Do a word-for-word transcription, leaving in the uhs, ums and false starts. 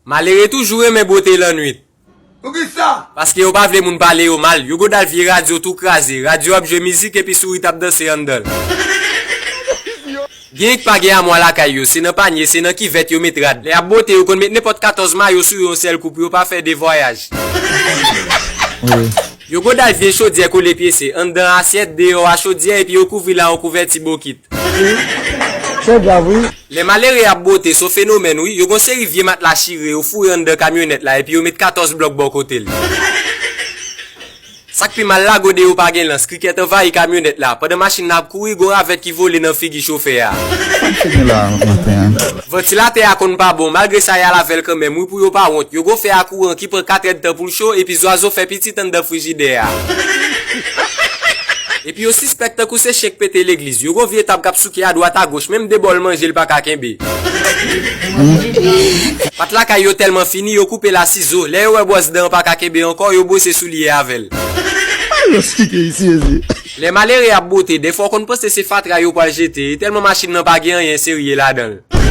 Malere toujou renmen bwote lannwit. Poukisa? Paske yo pa vle moun pale yo mal. Yo gwo dal vye radyo tou kraze. Radyo ap jwe mizik epi sourit ap danse anndan l. Gen k pa gen amwa lakay yo, se nan panye, se nan kivèt yo met rad. Lè y ap bwote, yo konn met nenpòt katòz mayo sou yo yon sèl kou pou yo pa fè de vwayaj. Yo gwo dal vye chodyè kole pyese, anndan asyèt, deyò a chodyè, epi yo kouvri l a yon kouvèti bokit. Se grav, wi. Lè malere ap bwote, se yon fenomèn, wi. Yo gon seri vye matla chire, yo foure anndan kamyonèt la, epi yo met katòz blòk bò kote l. Sa k pi mal la, gode yo pa gen lans, krikèt anvayi kamyonèt la. Pandan machin nan ap kouri, gon ravèt ki vole nan figi chofè a. Sa k te gen la maten an? Vantilatè a konn pa bon, malgre sa y al avè l kanmenm, wi, pou yo pa wont. Yo gon fè a kouran ki pran kat èdtan pou l cho, epi zwazo fè pitit anndan frijidè a. Epi yo sispèk tankou se chen k pete legliz. Yo gon vye tab k ap souke adwat agoch, menm de bòl manje l pa ka kenbe. Pat lakay yo tèlman fini, yo koupe l a sizo. Lè yo wè bwòs dan an pa ka kenbe ankò, yo bwose soulye avè l. Lè malere ap bwote, dèfwa w konn panse se fatra yo pral jete, e tèlman machin nan pa gen anyen serye ladan l.